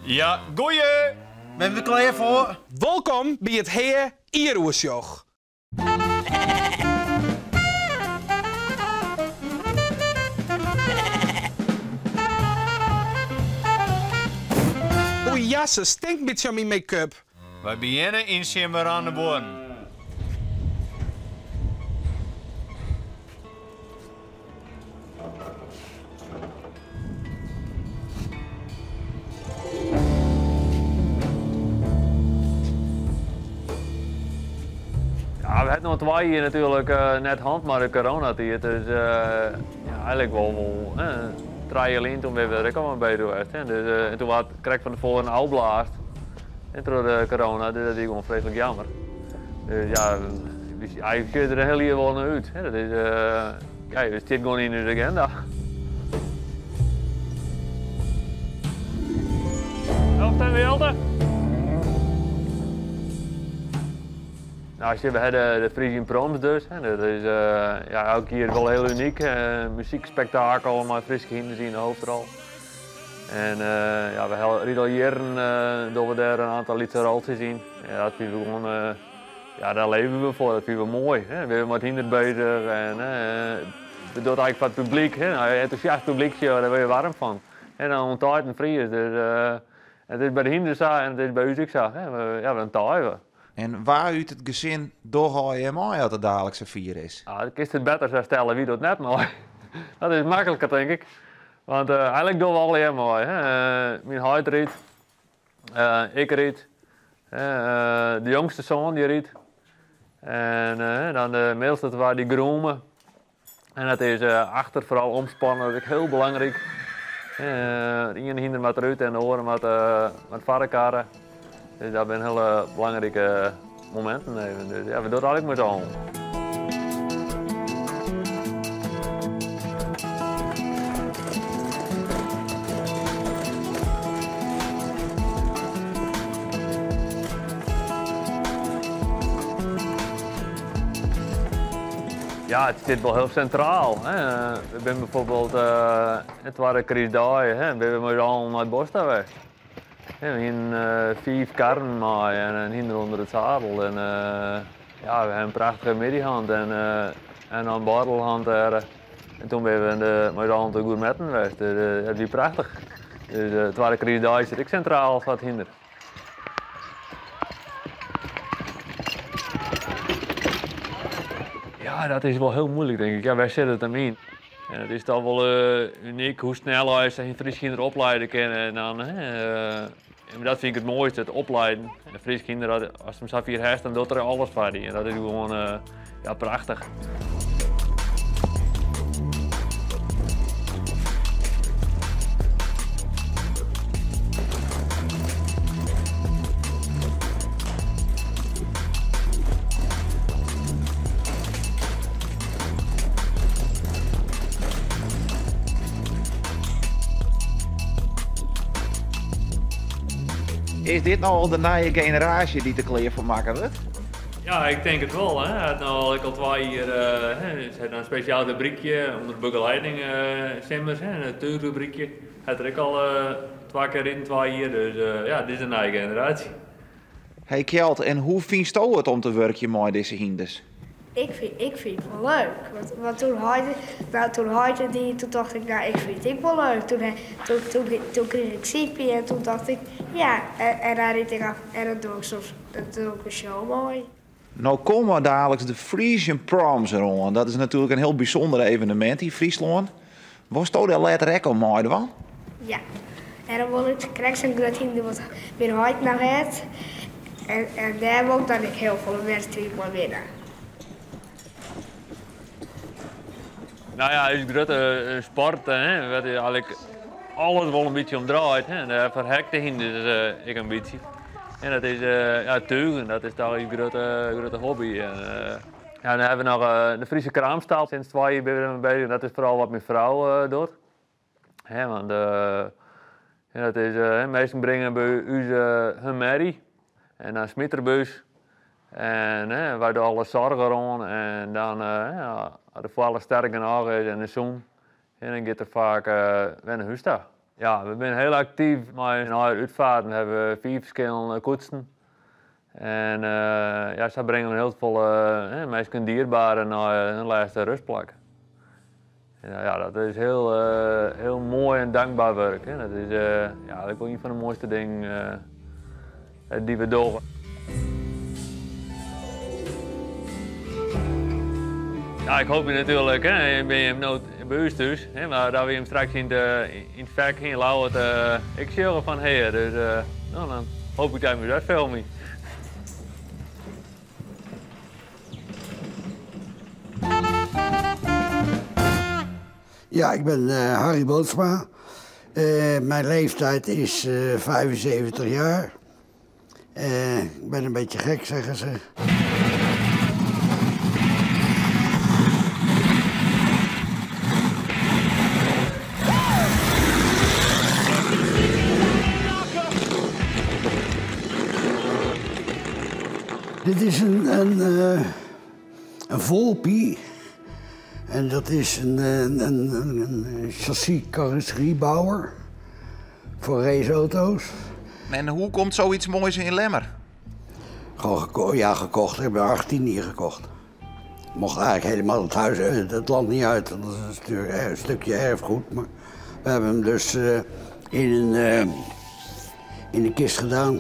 Ja, goeie! Binne we der klear foar? Wolkom by it Hea! Jieroersjoch. Oei jasse, stinkt in bytsje oan myn make-up. Wy begjinne yn Sint-Mirandeboarn. Ja, we ha no 2 jier natuerlik net hân mei de coronatiid, dus ja, eigenlik wol wol 3 jier lyn toen binne we der ek al mei beuzich west. Dus en toen waard krekt fan tefoaren ôfblaasd troch de corona, dus dat wie gewoan freeslik jammer. Dus ja, eigenlik sjogge der in hiel jier wol nei út. Dat is, ja, it stiet gewoan yn ús agenda. Helte en Jelte. Nou, we ha de Frisian Proms dus. Dat is ja, elk jier wol hiel unyk. Muzykspektakel mei Fryske hynders yn de hoofdrol. En ja, we ride al jierren dogge we dêr in oantal lytse roltsjes yn. Ja, dat fine we gewoan, ja, dêr leve we foar. Dat fine we moai. Hè. We binne mei it hynder beuzich en we dogge it eigenlik foar it publyk. Hè. Entûsjast publyk sjogge, dêr wurde je waarm fan. En dan ûntteait in Fries. Dus it is by de hynders sa en it is by ús ek sa. Hè. We, ja, we taaie we. En wa út it gesin dogge allegear mei as it daliks safier is? Ja, dan kinst it better sa stelle, wie docht net mei. Dat is makliker, tink ik. Want eigenlik dogge we allegear mei. Hè. Myn heit rydt, ik ryd, de jongste soan dy rydt. En dan de middelste twa dy groome. En dat is achter foaral omspannen, dat is ek hiel belangryk. De iene hynder moat derút en de oare moat foar de karre. Dus dat binne hiele belangrike mominten even. Dus ja, we dogge it eigenlik mei s'n allen. Ja, it stiet wol hiel sintraal. We binne byfoarbyld de twadde krystdei, hè, binne we mei s'n allen nei it bosk ta west. We hienen 5 karren mei en in hynder ûnder it zadel. En ja, we ha in prachtige middei hân en in borrel hân dêr. En toen binne we mei s'n allen te gourmetten west. Dus it wie prachtich. Dus de twadde krystdei sit ek sintraal foar it hynder. Ja, dat is wol hiel muoilik tink ik. Ja, wêr sit it him yn? En it is toch wol unyk hoe snel hy syn Frysk hynder opliede kin. En dan, en dat fyn ik it moaiste, it oplieden. En Frysk hynder, ast him safier hast, dan docht er alles foar dy. En dat is gewoan ja, prachtich. Is dit no al de nije generaasje dy't der klear foar makke wurdt? Ja, ik tink it wol. Hè. Hat no al ek al 2 jier, hè, se hat in spesjaal rubrykje ûnder begeleiding simmers, hè, in natuerrubrykje. Hat der ek al 2 kear riden, 2 jier. Dus ja, dit is de nije generaasje. Hey Kjeld, en hoe fynsto it om te wurkjen mei dizze hynders? Ik fyn it wol leuk. Want toen heit, nou, toen heit it die, toen tocht ik, nou, ik fyn it ek wol leuk. Toen krige ik Siepie en toen tocht ik, ja, en dan ryd ik af en dan doe ik soms, dan doe ik in show mei. No komme daliks de Frisian Proms deroan. Dat is natuerlik in hiel bysûnder evenemint yn Fryslân. Wolsto dêr letter ek oan meidwaan? Ja, en dan wol ik krekt sa'n grut hynder wat myn heit no hat. En dêr wol ik dan ek hiel folle wedstriden mei winne. Nou ja, ús grutte sport, hè, wêr't eigenlik alles wol in bytsje om draait, hè, dêr ferhekt de hynders ek in bytsje. En dat is ja, tugen, dat is toch ús grutte hobby. En ja, dan ha we noch de Friese Kraamstal. Sinds 2 jier binne we dermei beuzich. Dat is foaral wat myn frou docht. Hè, want ja, dat is, minsken bringe by ús hun merrie en dan smyt er by ús. En wy dogge alle soarch deroan en dan, ja, as de foalle sterk genôch is en de sûn, dan giet er faak wer nei hûs ta. Ja, we binne hiel aktyf mei in eigen útfaarten. We hawwe fiif ferskillende koetsen. En ja, sa bringe we hiel folle minsken dierbaren nei hun lêste rustplak. En ja, dat is hiel, hiel moai en dankber wurk. Hè. Dat is ja, ek wol ien fan de moaiste dingen dy't we dogge. Ja, ik hoopje natuerlik, hè, bin jim no by ús thús, hè, mar dat we jim straks yn it fek yn Ljouwert ek sjogge fan Hea. Dus no, dan hoop ik dat jim ús wer filmje. Ja, ik ben Harry Bootsma. Mijn leeftijd is 75 jaar. Ik ben een beetje gek, zeggen ze. Dit is een Volpi. En dat is een chassis carrosseriebouwer voor raceauto's. En hoe komt zoiets moois in Lemmer? Gewoon ja, gekocht. Ik ben 18 hier gekocht. Mocht eigenlijk helemaal het huis, het land niet uit. Dat is een stukje erfgoed. Maar we hebben hem dus in een kist gedaan.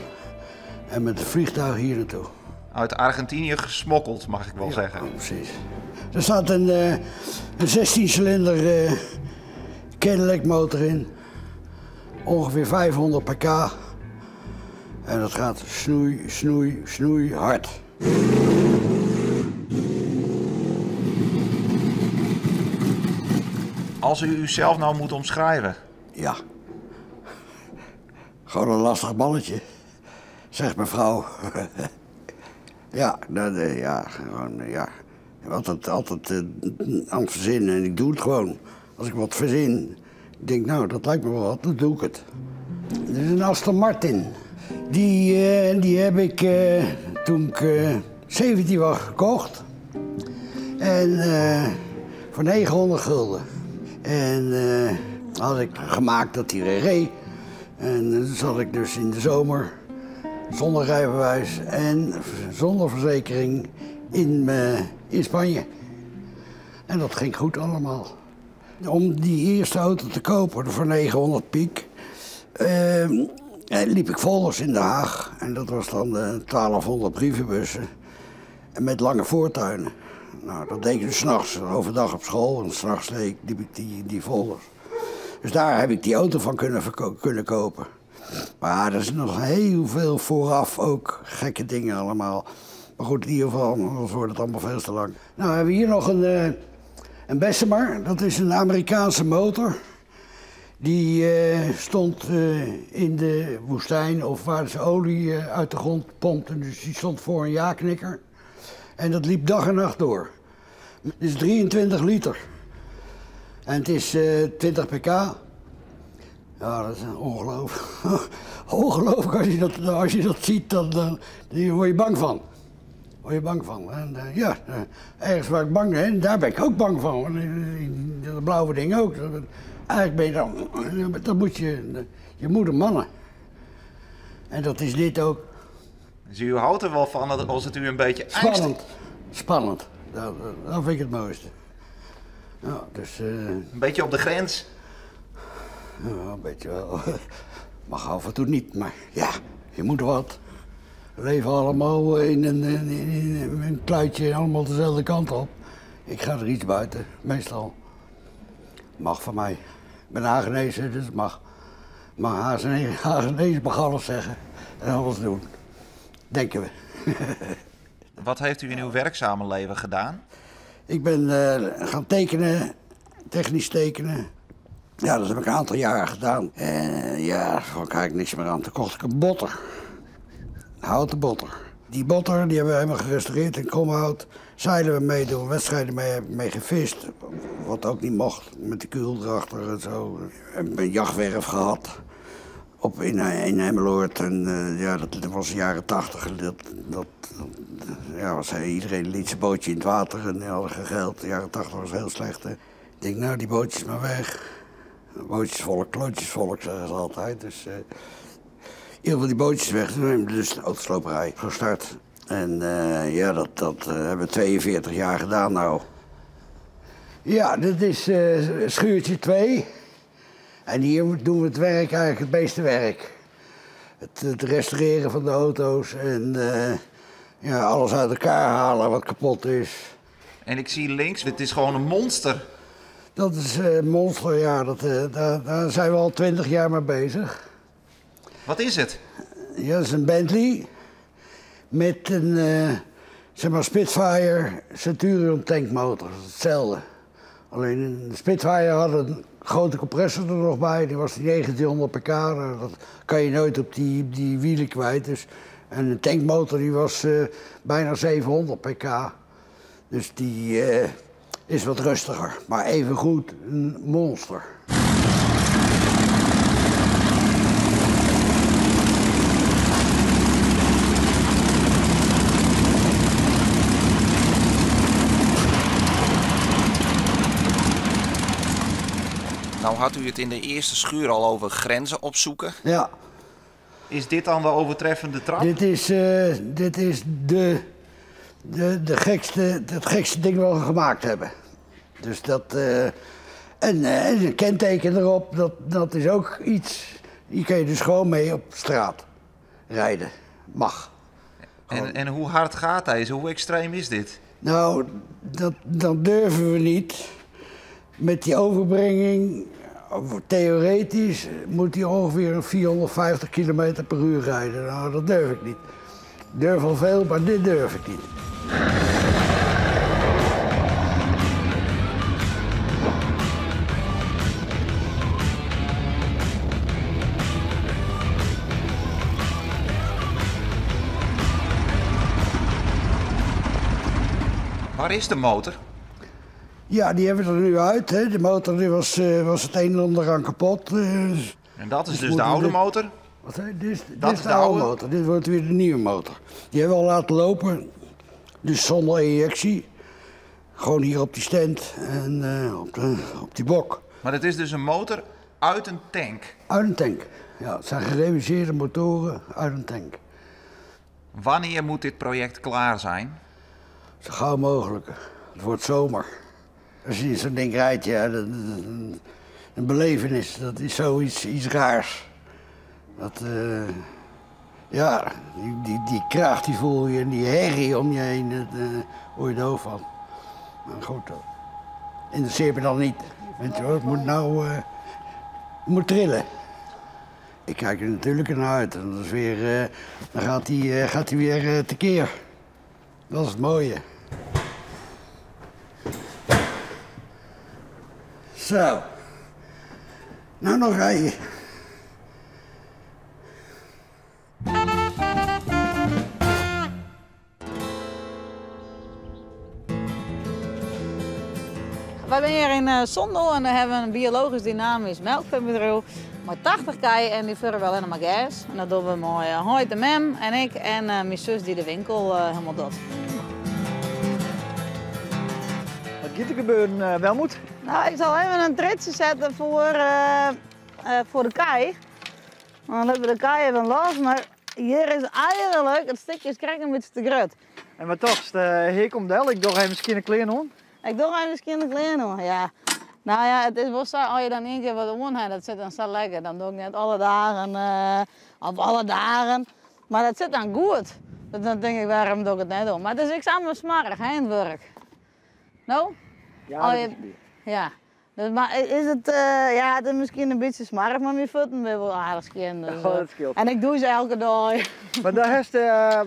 En met het vliegtuig hier naartoe. Uit Argentinië gesmokkeld, mag ik wel Ja, zeggen. Oh, precies. Er staat een 16-cilinder Cadillac motor in. Ongeveer 500 pk. En dat gaat snoei, snoei, snoei hard. Als u uzelf nou moet omschrijven? Ja. Gewoon een lastig mannetje, zegt mijn vrouw. Ja, dat ja, gewoon, ja. Altijd aan het verzinnen en ik doe het gewoon. Als ik wat verzin, ik denk, nou, dat lijkt me wel wat, dan doe ik het. Dit is een Aston Martin. Die heb ik toen ik 17 was gekocht. En voor 900 gulden. En had ik gemaakt dat hij reed. En dan zat ik dus in de zomer zonder rijbewijs en zonder verzekering in Spanje. En dat ging goed allemaal. Om die eerste auto te kopen voor 900 piek, liep ik folders in Den Haag. En dat was dan 1200 brievenbussen. En met lange voortuinen. Nou, dat deed ik dus 's nachts, overdag op school. En 's nachts liep ik die folders. Dus daar heb ik die auto van kunnen kopen. Maar er is nog heel veel vooraf ook, gekke dingen allemaal. Maar goed, in ieder geval, anders wordt het allemaal veel te lang. Nou, we hebben hier nog een Bessemer. Dat is een Amerikaanse motor. Die stond in de woestijn of waar ze olie uit de grond pompten. Dus die stond voor een ja-knikker. En dat liep dag en nacht door. Het is 23 liter. En het is 20 pk. Ja, dat is ongelooflijk. Ongelooflijk, als je dat ziet, dan word je bang van. Word je bang van. En ja, ergens waar ik bang ben, daar ben ik ook bang van. Want dat blauwe ding ook. Eigenlijk ben je dan, dat moet je, je moet mannen. En dat is dit ook. Dus u houdt er wel van dat als het u een beetje angst- Spannend. Spannend. Dat vind ik het mooiste. Ja, dus Een beetje op de grens? Ja, een beetje wel. Mag af en toe niet, maar ja, je moet wat. We leven allemaal in een kluitje, allemaal dezelfde kant op. Ik ga er iets buiten, meestal. Mag van mij. Ik ben Hagenees, dus het mag. Maar Hagenees mag alles zeggen en alles doen. Denken we. Wat heeft u in uw werkzame leven gedaan? Ik ben gaan tekenen, technisch tekenen. Ja, dat heb ik een aantal jaren gedaan. En ja, daar kwam ik eigenlijk niks meer aan. Toen kocht ik een botter. Een houten botter. Die botter die hebben we helemaal gerestaureerd in Kromhout. Zeilen we mee, doen wedstrijden mee, heb ik mee gevist. Wat ook niet mocht, met de kuil erachter en zo. Een jachtwerf gehad in Emmeloord. En ja, dat was de jaren 80. Iedereen liet zijn bootje in het water en die hadden geen geld. De jaren 80 was heel slecht. Hè. Ik denk, nou, die bootjes maar weg. Bootjesvolk, klootjesvolk, zeggen ze altijd. Dus heel veel die bootjes weg. Toen hebben we dus de autosloperij gestart. En ja, dat hebben we 42 jaar gedaan nou. Ja, dit is schuurtje 2. En hier doen we het werk, eigenlijk het meeste werk. Het restaureren van de auto's en ja, alles uit elkaar halen wat kapot is. En ik zie links, het is gewoon een monster. Dat is een monster, ja. Daar zijn we al 20 jaar mee bezig. Wat is het? Ja, dat is een Bentley met een zeg maar Spitfire Centurion tankmotor. Dat is hetzelfde. Alleen de Spitfire had een grote compressor er nog bij, die was 1900 pk. Dat kan je nooit op die wielen kwijt. Dus, en de tankmotor die was bijna 700 pk. Dus die is wat rustiger, maar evengoed een monster. Nou had u het in de eerste schuur al over grenzen opzoeken. Ja. Is dit dan de overtreffende trap? Dit is het gekste ding wat we gemaakt hebben. Dus dat, en een kenteken erop, dat is ook iets. Hier kun je dus gewoon mee op straat rijden. Mag. En hoe hard gaat hij? Hoe extreem is dit? Nou, dat durven we niet. Met die overbrenging, theoretisch, moet hij ongeveer een 450 kilometer per uur rijden. Nou, dat durf ik niet. Ik durf al veel, maar dit durf ik niet. Waar is de motor? Ja, die hebben we er nu uit. Hè. De motor die was het een en ander aan kapot. En dat is dus de oude motor? Wat, hè? Dit is de oude motor. Dit wordt weer de nieuwe motor. Die hebben we al laten lopen. Dus zonder injectie. Gewoon hier op die stand en op die bok. Maar het is dus een motor uit een tank? Uit een tank. Ja, het zijn gereviseerde motoren uit een tank. Wanneer moet dit project klaar zijn? Zo gauw mogelijk. Het wordt zomer. Als je zo'n ding rijdt, ja, een belevenis, dat is zoiets iets raars. Dat, ja, die kracht die voel je en die herrie om je heen, daar word je doof van. Maar goed, dat interesseert me dan niet. Weet je wel, het moet nou, het moet trillen. Ik kijk er natuurlijk naar uit en dat is weer, dan gaat hij weer tekeer. Dat is het mooie. Zo. Nou nog rijden. Wij zijn hier in Sondel en daar hebben we een biologisch dynamisch melkveebedrijf met 80 kei en die vullen wel helemaal gas. En dat doen we mooi. Hoi de mem en ik en mijn zus die de winkel helemaal doet. Wat gaat er gebeuren, Welmoed? Nou, ik zal even een tritje zetten voor de kei. Dan hebben we de kei even los, maar hier is eigenlijk het stukje krek een beetje te groot. En wat toch, hier komt Del, ik doe even misschien een kleren om. Ik doe even misschien een kleren om, ja. Nou ja, het is wel zo, als je dan één keer wat om hebt, dat zit dan zo lekker. Dan doe ik net alle dagen, of alle dagen. Maar dat zit dan goed. Dus dan denk ik, waarom doe ik het net om? Maar het is ik samen smarig, hè, in het werk. Nou? Ja, dat is Ja. Dus, maar is het, ja, het is misschien een beetje smarig, maar mijn voeten zijn wel aardig skin. Dus, oh, dat scheelt. En ik doe ze elke dag. Maar daar heeft,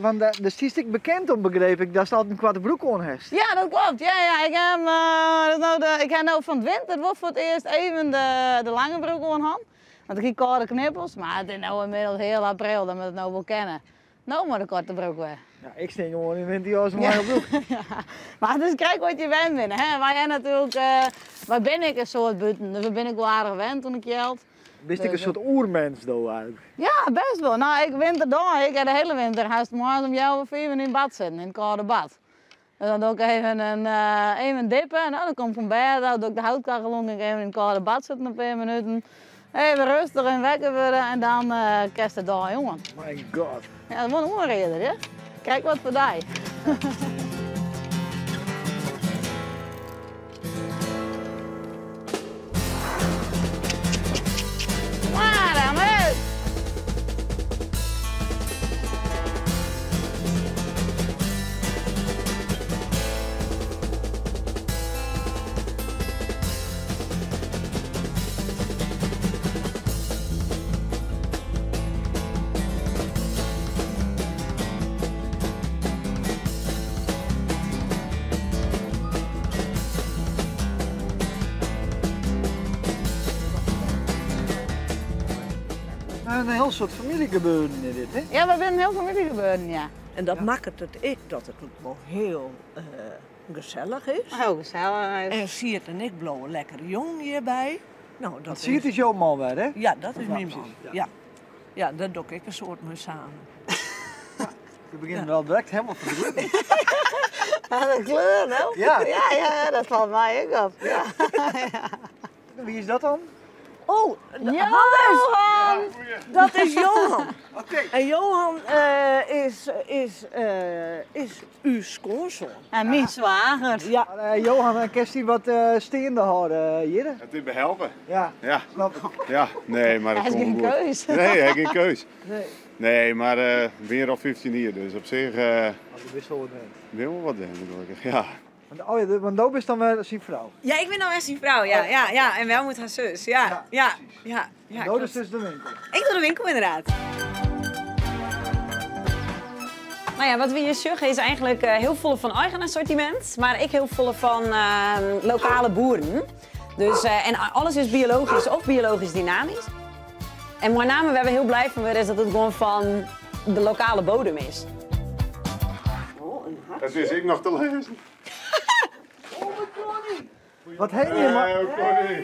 want de is ik bekend op, begreep ik, dat ze altijd een kwarte broek aan heeft. Ja, dat klopt. Ja, ja, ik heb, ik heb nou van het winter wel voor het eerst even de lange broek aan hand. Want ik heb koude knippels, maar het is nou inmiddels heel april, dat moet het nou wel kennen. Nou maar de korte broek weer. Ja, ik sting gewoon in winter als een lange broek. Ja, maar het is kijk wat je wend bent. Hè? Wij zijn natuurlijk, wij ben ik een soort buiten, dus ben ik wel aardig gewend toen ik jeld. Wist ik een soort oermens dan eigenlijk? Ja, best wel. Nou, ik winterdag, ik heb de hele winter haast morgens om jou of 4 in bad zitten, in het koude bad. Dus dan doe ik even in, even dippe. No, dan kom ik fan bêd ôf, doe ik de houtkachel oan, gean ik even yn it kâlde bad sitten in pear minuten. Even rêstich en wekker wurde en dan kinst de dei oan. My god. Ja, dat is wol in oanrieder, hè? Krekt wat foar dy. Een heel soort familiegebeuren in dit, hè? Ja, we binne in hiel famyljegebeuren, ja. En dat makket it ek dat it wol hiel gesellich is. Hiel gesellich is. En Siert en ik bliuwe lekker jong hjirby. No, dat Siert is jo man wer, hè? Ja, dat is myn man. Ja. Ja, dêr doch ik in soad mei samen. Je begjint wel direkt helemaal te begripen. De kleur, no? Ja. Ja, ja, dat falt my ek op. Ja. Wie is dat dan? Oh, Johan! Dat is Johan. Oké. En Johan is ús skoansoan. En myn swager. Ja. Maar, Johan, en kinst dy wat steande hâlde hjir? It is behelpe. Ja, Ja. snap ik. Ja, nee, mar dat Hy is komt gjin goed. keus. Nee, hy hat gjin keus. Nee. Nee, mar we binne al 15 jier, dus op sich Oh, do bist wol wat wend. bin wol wat wend, gelokkich. Ja. Want, oh ja, want do bist dan wer syn frou. Ja, ik bin dan wer syn frou, ja. Ja, ja. En Welmoed har sus, ja. Ja, ja, ja, Do klopt. is dus de winkel. Ik doe de winkel inderdaad. Nou ja, wat we hier sjogge is eigenlijk hiel folle fan eigen assortimint, mar ek hiel folle fan lokale boeren. Dus, en alles is biologysk of biologysk dynamysk. En mei name wêr't we hiel bliid fan wurde is dat it gewoan fan de lokale bodem is. Dat is ek noch te lêzen. Wat ha je mei,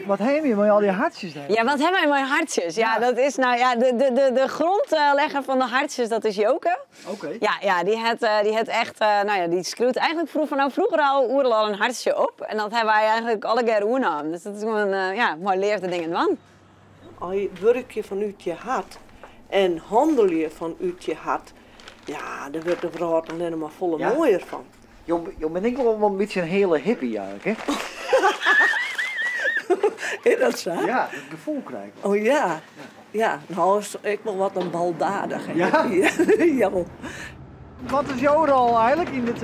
wat ha je mei al dy hartsjes dêr? Ja, wat ha wy mei hartsjes? Ja, dat is nou ja, de grondlegger fan de hartsjes, dat is Joke. Oké. Ja, ja, dy hat dy hat echt, nou ja, dy skriuwt eigentlik froeger, nou, froeger al oeral al in hartsje op. En dat ha wy eigentlik allegear oernommen. Dus dat is gewoan, ja, mei leafde dingen dwaan. As je wurkje fanút je hert en hannelje fanút je hert, ja, dêr wurdt de wrâld allinnich mar folle Ja. moaier fan. Jo, jo binne ek wol in bytsje in hiele hippie eigentlik, hè? Is dat sa? Ja, dat gefoel krij ik. Oh ja. Ja, no is ek wol wat in baldadige Ja? hippie. Jawol. Wat is jo rol eigentlik yn dit...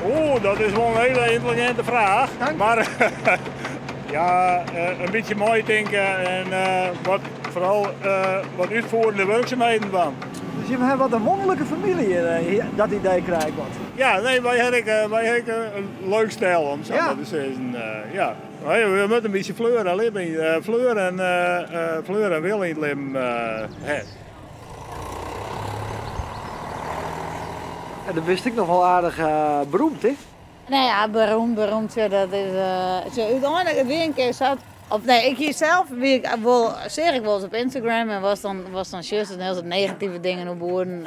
Oeh, dat is wol in hiele yntelliginte fraach. Mar ja, in bytsje meitinke en wat, foaral wat útfierende wurksumheden dwaan. Dus je hawwe wat in wûnderlike famylje, dat idee krij ik wat. Ja, nee, wy hawwe ek in leuk stel, om sa mar te sizzen. Ja. Wy, we moatte in bytsje fleur en libben, fleur en wille yn it libben hawwe. En dan wist ik noch wol aardich beroemd, hè? Nee, ja, beroemd, beroemd, ja, dat is, zo, úteinlik, it wie in kear sa, of nee, ik hie sels, wie ik wol, seach ik wolris op Instagram en was dan just in hiel soad negative dingen oer boeren,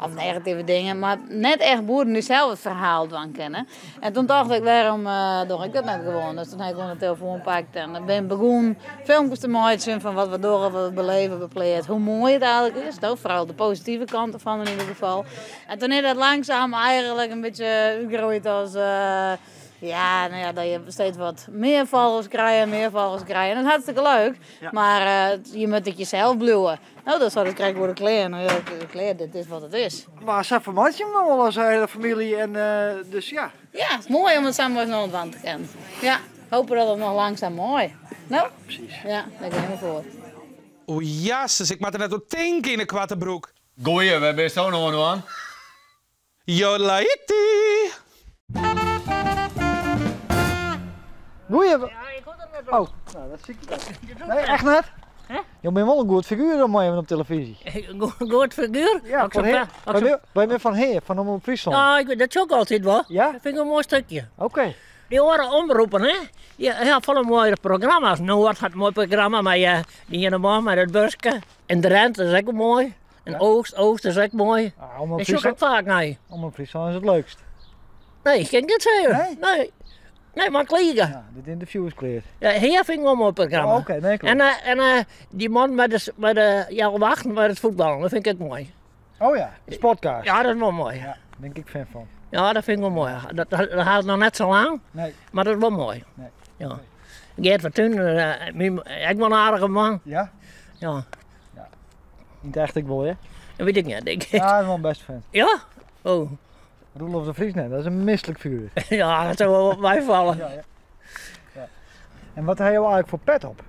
of negative dingen, mar net echt boeren dy't sels it ferhaal dwaan kinne. En toen tocht ik, wêrom doch ik dat net gewoan? Dus toen ha ik gewoan de telefoan pakt en dan bin ik begûn filmkes te meitsjen fan wat we dogge, wat we beleve op 'e pleats, hoe moai it eigentlik is, no, foaral de positive kant derfan yn ieder gefal. En toen is dat langzaam eigentlik in bytsje útgroeid as, ja, no ja, dat je steeds wat mear folgers krije, mear folgers krije. En dat is hartstikke leuk, mar je moatte ek jesels bliuwe. No, dat sei ik krekt oer de klean. No ja, de klean, dit is wat it is. Mar sa fermeitsje je him noch wol as hiele famylje en dus ja. Ja, it is moai om it sa moai noch dwaan te kinnen. Ja, hoopje dat it noch lang sa mei. No? Ja, presys. Ja, dêr gean we foar. O jasses, ik moat der net oan tinke yn 'e koarte broek. Goeie, wêr bist no oan dwaan? Jodelaiti! Goeie. Oh, no, dat sil ik net. Nee, echt net? Jo binne wol in goed figuer om even op telefyzje. Goed figuer? Ja, fan hear. Wy binne fan Hea, fan Omrop Fryslân. Ja, dat sjoch ik altyd wol. Ja? Dat fyn ik in moai stikje. Oké. Dy oare omroppen, hè? Dy ha folle moaiere programma's. Noard hat in moai programma mei dy iene man mei dat buske. En Drenthe is ek moai. En Oost, Oost is ek moai. Omrop Dêr sjoch ik faak nei. Omrop Fryslân is it leukst. Nee, kin ik net sizze. Nee? Nee. Nee, mar klear. Ja, dit ynterview is klear. Ja, Hea fyn ik wol in moai programma. Oh, oké, nee, kloppet. En, en die man met de ja, wachten met het voetballen, dat vind ik ook mooi. Oh ja, de sportcast. Ja, dat is wel mooi. Ja, daar ben ik fan fan. Ja, dat vind ik wel mooi. Dat haalt nog net zo lang, Nee. maar dat is wel mooi. Nee. Ja. Geert Fortuyn, ik wel een aardige man. Ja? Ja. Niet echt ik wel, hè? Dat weet ik niet. Ik, Ja, dat is wel een best fan. Ja? Oh. Roelof de Vries, nee, dat is een misselijk figuur. ja, dat zou wel op mij vallen. Ja, ja. Ja. En wat heb je eigenlijk voor pet op?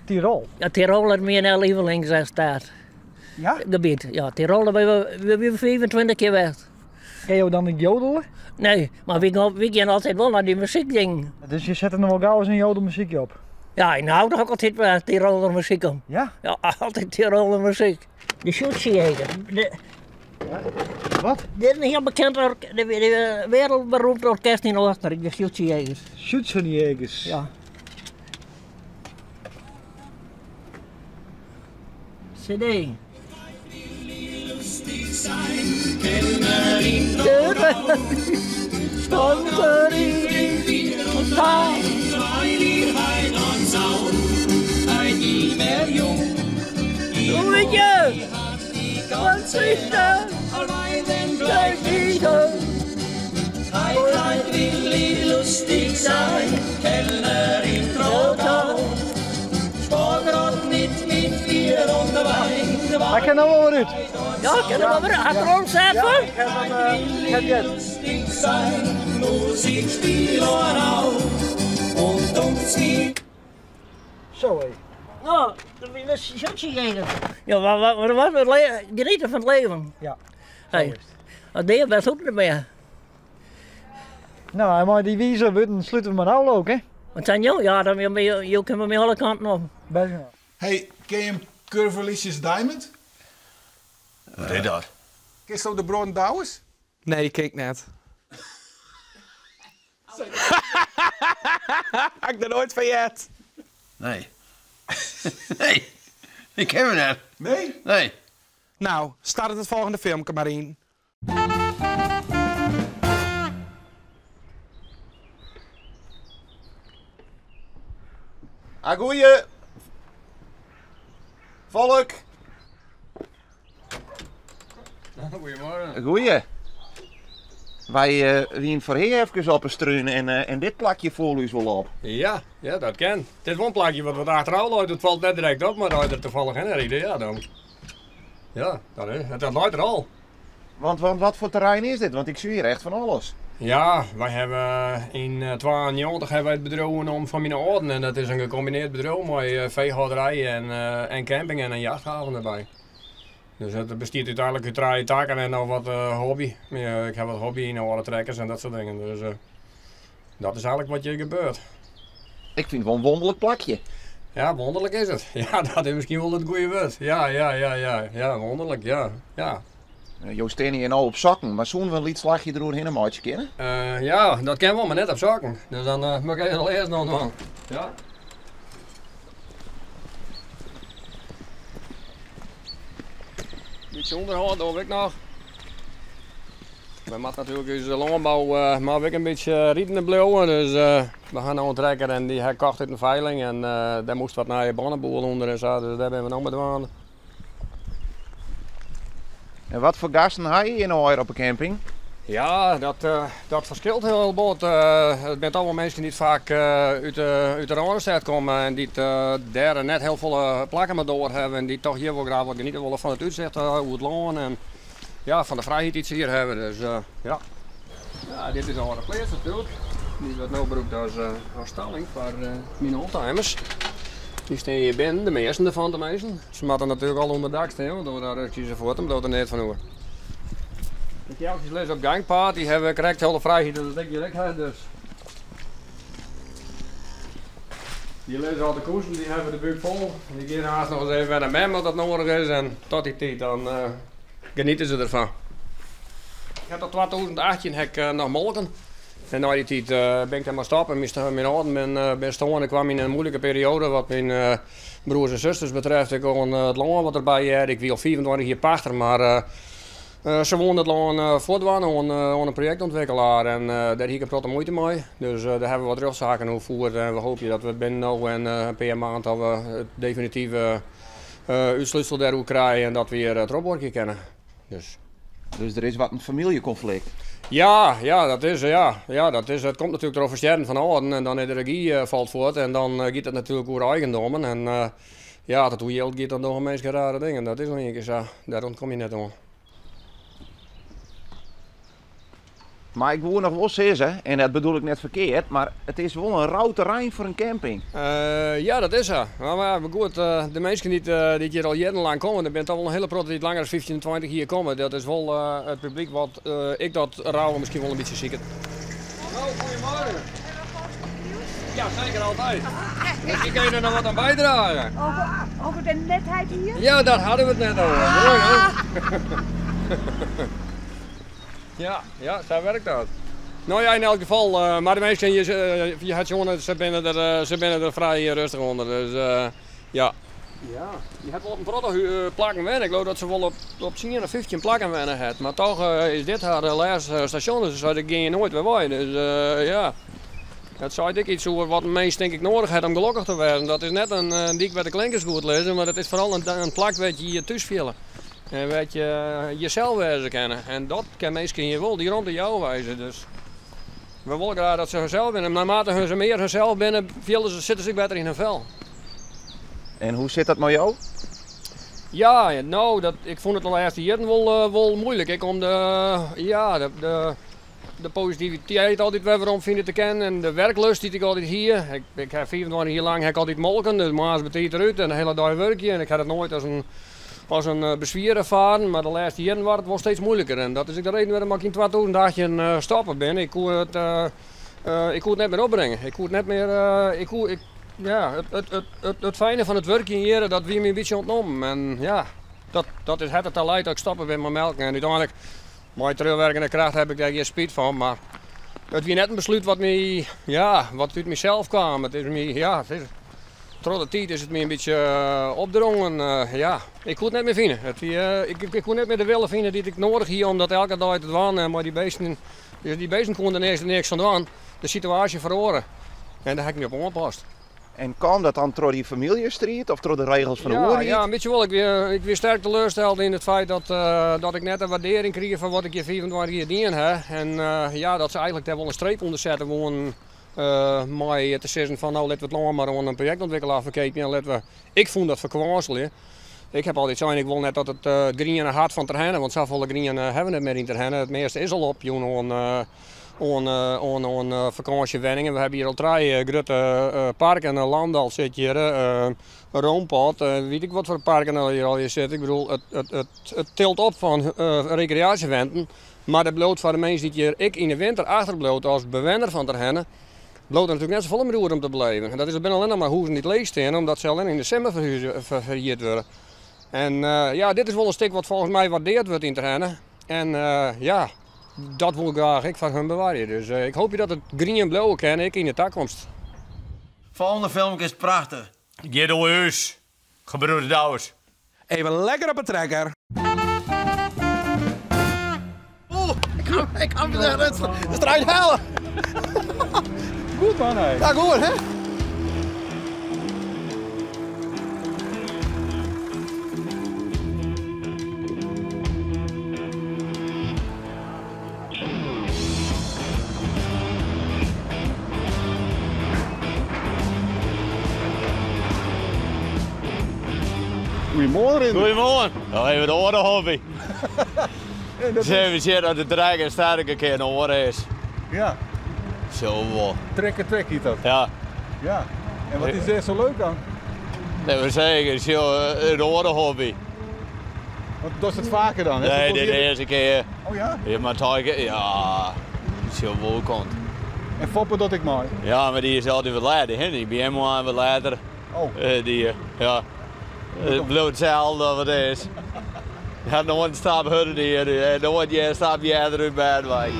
Tirol? Ja, Tirol is mijn lievelingsstaat. Ja? Gebied. Ja, Tirol, daar ben we, we 25 keer weg. Ken je dan niet jodelen? Nee, maar we gaan altijd wel naar die muziekding. Dus je zet er nog wel gauw eens een jodelmuziekje op? Ja, ik hou toch ook altijd wel Tiroler muziek om. Ja? Ja, altijd Tiroler muziek. De Schützenjäger. De, Wat? Dit is een heel bekend, de wereldberoemd orkest in Oostenrijk, de Schützenjägers. Schützenjägers? Ja. CD. Hij kan nou wel weer uit. Ja, ik ken er wel weer uit. Had er al zet Ja, van? ik heb hem, ik heb jet. Zo hé. Nou, dat is een Schützenjäger. Ja, maar wat was het genieten van het leven. Ja. Hey, dat deed je best ook niet meer. Nou, maar die wiezen worden sluiten we maar nou ook, hè? Wat zijn jou? Ja, dan ben je, je kunt me alle kanten op. Best wel. Hey, ken je hem Curvalicious Diamond? Wat is dat? Ken je de Brown Douwes? Nee, kijk net. Had ik er nooit van jet. Nee. nee, ik ken hem net. Nee? Nee. Nou, start het volgende filmpje maar in. Agoeie! Volk! Goedemorgen. Goeie. Wij wien voorheen even op een struin en dit plakje voor u wel op. Ja, ja, dat kan. Het is wel een plakje wat wat achteruit loopt. Het valt net direct op, maar als je er toevallig in rijdt, ja, dan... Ja, dan is het. Dat loopt er al. Want wat voor terrein is dit? Want ik zie hier echt van alles. Ja, wij hebben in 92 hebben wij het bedrijf genomen van mijn ouderen. En dat is een gecombineerd bedrijf met veehouderij en camping en een jachthaven erbij. Dus het bestaat uiteindelijk uit 3 takken en nog wat hobby. Maar ik heb wat hobby in oude trekkers en dat soort dingen. Dus dat is eigenlijk wat hier gebeurt. Ik vind het wel een wonderlijk plakje. Ja, wonderlijk is het. Ja, dat is misschien wel het goede woord. Ja, ja, ja, ja. Ja, wonderlijk, ja. Ja. Joost staan hier nou op zakken, maar zo'n wel iets slagje eroverheen een maatje kennen? Ja, dat ken wel, maar net op zakken. Dus dan moet ik even eerst nog doen. Ja. Beetje onderhoud doe ik nog. We moeten natuurlijk onze landbouw maar ook een beetje rieten blijven. Dus we gaan nou een trekker en die hij kocht uit een veiling en daar moest wat naar je bannenboel onder en zo, dus daar ben we nog met aan. En wat voor gasten heb je hier nou op de camping? Ja, dat verschilt heel bot. Het zijn allemaal mensen die vaak uit de Randstad komen en die het daar net heel veel plakken maar door hebben en die toch hier wel graag wat genieten willen van het uitzicht, hoe het loon en van de vrijheid die ze hier hebben. Dus ja. Ja, dit is al een plaats natuurlijk. Die wordt nu gebruikt als stalling voor mijn oldtimers. Die staan hier binnen, de meesten ervan de meesten. Ze moeten natuurlijk al onder dak staan, want daar rust je ze voort, omdat er net van hoor. De kelkjes liggen op gangpad, die hebben correct heel de vrijheid dat ik direct heb, dus. Die liggen al de koersen, die hebben de buik vol. Die gaan haast nog eens even naar mem wat dat nodig is en tot die tijd dan genieten ze ervan. Ik heb tot 2018 heb ik nog molken. En na die tijd ben ik daar maar stoppen. Mijn ouderen ben stonden. Ik kwam in een moeilijke periode wat mijn broers en zusters betreft. Ik kon het loon wat erbij had. Ik wil 24 jaar pachter, maar Se woene it lân fuortdwaan oan in projektûntwikkelaar en dêr hie ik in protte muoite mei. Dus dêr hawwe we wat rjochtsaken oer fierd en we hoopje dat we binnen no en in pear maand dat we it definitive útslútsel dêroer krije en dat we hjir trochbuorkje kinne. Dus. Dus der is wat in famyljekonflikt? Ja, ja, dat is, ja, ja, dat is, dat komt natuerlik troch ferstjerren fan âlden en dan is de regy falt fuort en dan giet it natuerlik oer eigendommen en ja, as it oer jild giet dan dogge minsken rare dingen. Dat is no ien kear sa, dêr ûntkom je net oan. Mar ik woe noch wol sizze, en dat bedoel ik net ferkeard, mar it is wol in rau terrein foar in camping. Ja, dat is sa. Mar goed, de minsken dy't hjir al jierrenlang komme, der binne toch wol in hiele protte dy't langer as 15, 20 jier komme. Dat is wol it publyk wat ek dat rauwe miskien wol in bytsje siket. No, goeiemorgen. Ja, seker altyd. Miskien kinne je der noch wat oan bydrage. Over de netheid hier? Ja, daar hadden we het net over. Mooi hè? Ja, ja, sa wurket dat. No ja, yn elk gefal, eh, mar de minsken, je, eh, je hat sjoen, se binne der frij rêstich ûnder. Dus eh, ja. Ja, je hat wol op in protte plakken wenne. Ik leau dat se wol op 10 of 15 plakken wenne hat. Mar toch is dit har lêste stasjon, dus se sei, ik gean hjir noait wer wei. Dus ja, dat seit ek iets oer wat in mins tink ik noadich hat om gelokkich te wêzen. Dat is net in dyk wêr't de klinkers goed lizze, mar dat is foaral in plak wêr't je je thús fiele. En wêr't je jesels wêze kinne. En dat kin minsken hjir wol, dy romte jouwe wy se. Dus we wolle graach dat se harsels binne. Naarmate se mear harsels binne, fiele se, sitte se ek better yn hun fel. En hoe sit dat mei jo? Ja, no, dat, ik fûn it de lêste jierren wol, wol muoilik. Ek om de, ja, de positiviteit altyd wer werom fine te kinnen en de werklust dy't ik altyd hie. Ik ha 25 jier lang ha ik altyd molken, dus moarns betiid derút en de hiele dei wurkje. En ik ha dat noait as in beswier erfaren, mar de lêste jierren waard it wol steeds muoiliker. En dat is ek de reden wêrom ik yn 2018 stoppe bin. Ik koe it, ik koe it net mear opbringe. Ik koe it net mear, ik koe, ik, ja, it fijne fan it wurkjen hjir, dat wie my in bytsje ûntnommen. En ja, dat is, hat der ta laat dat ik stoppe bin mei melken. En úteinlik, mei terugwerkende kracht, ha ik dêr gjin spyt fan. Mar it wie net in beslút wat my, ja, wat út mysels kaam. It is my, ja, it is, troch de tiid is it my in bytsje opdrongen. Ja, ik koe it net mear fine. It wie, ik koe net mear de wille fine dy't ik noadich hie om dat elke dei te dwaan. En mei dy beesten, dy beesten koene der niks oan dwaan. De situaasje feroare en dêr ha ik my op oanpast. En kaam dat dan troch dy famyljestriid of troch de regels fan de oerheid? Ja, in bytsje wol. Ik wie sterk teleursteld yn it feit dat ik net de waardearring krige foar wat ik hjir 25 jier dien ha. En ja, dat se eigenlik dêr wol in streep ûnder sette woenen mei te sizzen fan no litte we it lân mar oan in projektûntwikkelaar ferkeapje en litte we, ik fûn dat ferkwânselje. Ik ha altyd sein, ik wol net dat it griene hart fan Terherne, want safolle grien hawwe we net mear yn Terherne, it measte is al opjûn oan fakânsjewenningen. We hawwe hjir al trije grutte parken, Landal sit hjir, Roompot, wit ik wat foar parken al hjir allegear sitte. Ik bedoel, it tilt op fan rekreaasjewenten, mar dat bliuwt foar de minsken dy't hjir ek yn de winter achterbliuwt as bewenner fan Terherne, bliuwt der natuerlik net safolle mear oer om te beleven. En dat is, it binne allinnich mar hûzen dy't leech steane, omdat se allinnich yn de simmer ferhierd wurde. En ja, dit is wol in stik wat folgens my waardeard wurdt yn Terherne. En ja, dat wol ik graach ek foar hun bewarje. Dus ik hoopje dat it grien bliuwe kin, ek yn de takomst. Folgjende filmke is prachtich. Giet oer ús, gebroeders Douwes. Even lekker op 'e trekker. Oeh, ik kan de strijd halen. Goed man, hè? Ja, goed hè? Goeiemoarn, Rinder. Goeiemoarn. No, even de oare hobby. Even sjen dat de trekker sterker kear in oare is. Ja. Zo wol. Trekker trek heet dat. Ja. Ja. En wat is dêr sa leuk oan? Nee, we zeggen, een oare hobby. Want dat is it faker dan? Nee, dit is de earste kear. Oh ja? Ja, mar twa ja, sil wol komt. En Foppe docht ek mei? Ja, mar dy is altyd wat letter, hè? Dy by him wat letter. Oh. Dy, ja. It bliuwt itselde wat it is. Hy hat noait in stap hurder dien, hy hat noait in stap earder út bêd wei.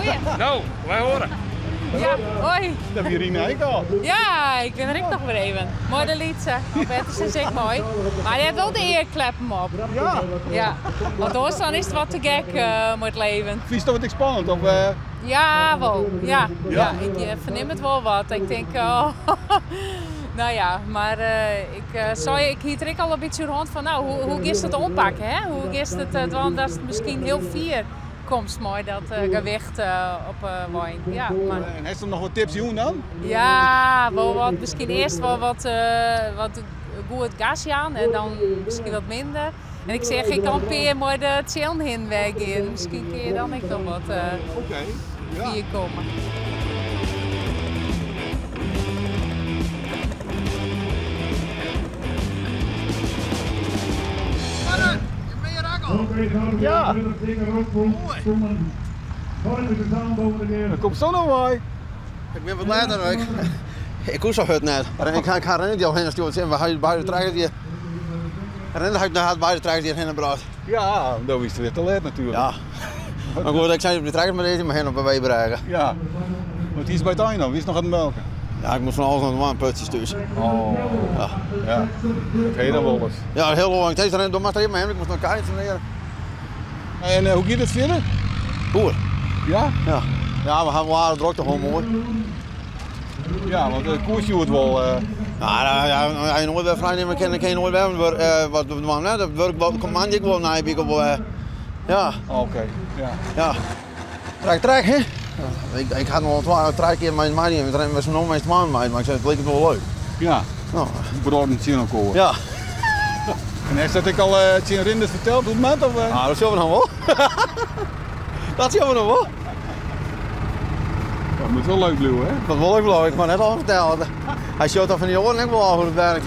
Goeie. Nou, wy hoare. Ja, hoi. Dat wie Rina ek al. Ja, ik bin der ek noch wer even. Mei de lytse. Albertus is ek mei. Mar dy hat wol de earkleppen op. Ja. Ja. Want oars dan is it wat te gek mei it leven. Fynst dat ek spannend? Of, Ja, wol. Ja. Ja? Ja, ik fernim it wol wat. Ik tink, oh, no ja, mar ik sei, ik hie it der ek al in bytsje oer hân fan, no, hoe giest it oanpakken, hè? Hoe giest it dwaan datst miskien hiel fier komst mei dat gewicht op 'e wein. Ja, mar... En hast him noch wat tips jûn dan? Ja, wol wat, miskien earst wol wat, wat goed gas jaan en dan miskien wat minder. En ik seach ek al in pear mei de tsjillen hinne wer gean. Miskien kinne je dan ek noch wat fier komme. Ja. Er komt zo nog bij. Ik ben wat later. Ik koe zo hurd net. Maar ik ga rennen die al heen stuurt. We hadden beide trekkers die. Rennen had beide trekkers die heen bracht. Ja, dan is het weer te laat natuurlijk. Ja. Maar goed, ik zei op de trekker maar deze maar heen op een weg bereiken. Ja. Want die is bij het eind Wie is nog aan het melken? Ja, ik moet van alles nog een putjes thuis. Oh. Ja. Ja. Dat heet dan wel eens. Ja, heel lang. Deze rennen door maar even heen. Ik moest nog kaartjes leren. En hoe gaat het verder? Goed. Ja? Ja. Ja, we gaan wel aardig druk toch wel mooi. Ja, want de koersje wordt wel. Nou, ja, als je nooit weer vrij nemen kan, dan kan je nooit weer wat doen. Hè? Dat werk komt man ik wel naar, ik wel. Ja. Oké, ja. Ja. Trek, trek, hè? Ik had nog wel 2 keer mijn man met met zo'n mijn man maar ik zei, het leek het wel leuk. Ja. Nou. Brood en elkaar. Ja. En heeft dat ik al Tjin Rinders verteld hoe het maakt? Of? Ah, dat zullen we nog wel. Dat zullen we nog wel. Dat moet wel leuk blijven, hè? Dat wil ik wel, ik mag net al vertellen. Hij showt al van die oren ik wel al hoe het werkt.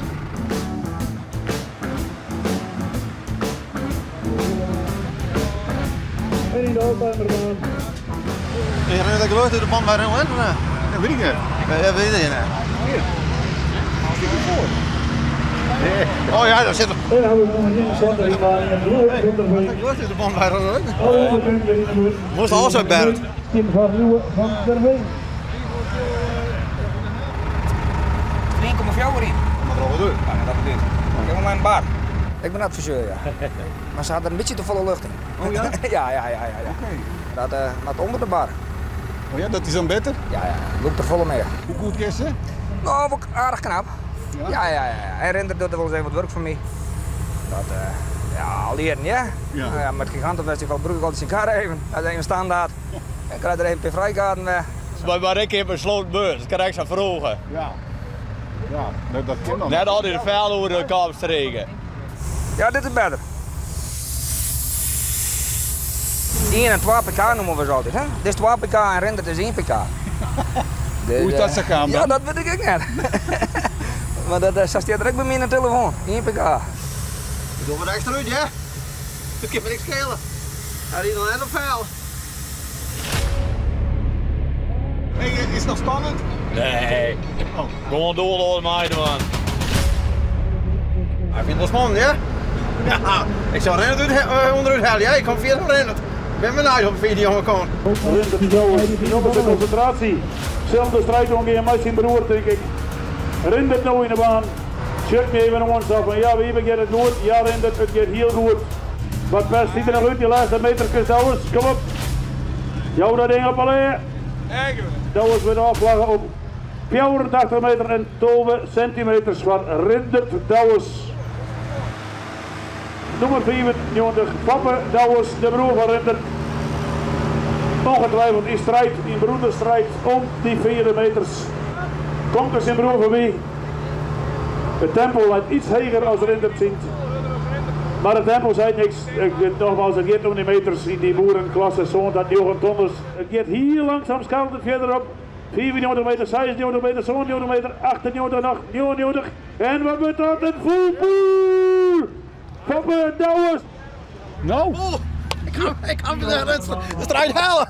En in de oldtimerbaan. Je rent dat geluid door de band bij Ren Dat weet ik niet. Ja, weet ik niet. Hier. Stik ervoor. Oh ja, daar zit er. En dan hebben we nog een in de Dat geluid door de band bij Ren Moest alles uit Bert. Tim van Leeuwen van der Veen. 1,4 in. Maar dat wel Ja, dat bedoel ik. Ik heb mijn bar. Ik ben adviseur, ja. Maar ze hadden een beetje te volle lucht in. Oh ja? Ja. Oké. Dat maar onder de bar. Oh ja, dat is dan beter? Ja. Loopt er volle mee. Hoe goed is ze? Nou, ook aardig knap. Ja. En Render doet er wel eens even wat werk voor mij. Dat, ja, al leren, ja. Ja. Nou ja, met het Gigantenfestival broek ik altijd zijn kar even. Dat is even standaard. En krijg er even een paar vrijkaarten weg. Maar ik heb een sloot beurs, dat kan ik zo vroegen. Ja. Ja, dat kan dan. Net al die vuil over de kop streken. Ja, dit is beter. 1 en 2 pk noemen we ze altijd, hè? Dit is 2 pk en Render is 1 pk. Dus, Hoe is dat zo gaan dan? Ja, dat weet ik ook net. Maar dat staat er ook bij mij in de telefoon. 1 pk. Ik doe wat extra uit, hè? Dat kan me niks schelen. Hij rijdt nog net op vuil. Hey, is het nog spannend? Nee. Oh. Gewoon door, mij man. Ik vind het wel spannend, hè? Ja, ik zou rennen onderuit halen. Ja, ik kom via de rennen. Ik ben benieuwd op de video komt. Rindert nog eens de concentratie. Zelfde strijd omgeven met zijn broer, denk ik. Rindert nou in de baan. Check me even ons af van ja, wie gaat het goed? Ja, Rindert, het gaat heel goed. Wat pest ziet er nog uit, die laatste meter Douwes, kom op. Jou dat ding op alleen. Douwes met de afvlaggen op 84 meter en 12 centimeters van Rindert Douwes. Nummer 94, Foppe Douwes, de broer van Rindert. Ongetwijfeld in strijd, in broederstrijd om die 4 meters. Komt er zijn broer voorbij. Het tempo lijkt iets hoger als Rindert ziet. Maar het tempo zei niks. Ik, nogmaals, het gaat om die meters in die boerenklasse, zo'n dat 9 tonners. Het gaat hier langzaam schalend verder op. 94 meter, 96 meter, 97 meter, 98 nog, 99. En wat wordt dat? Een voetboer! Foppe Douwes! Nou! Oh, ik kan de strijd halen.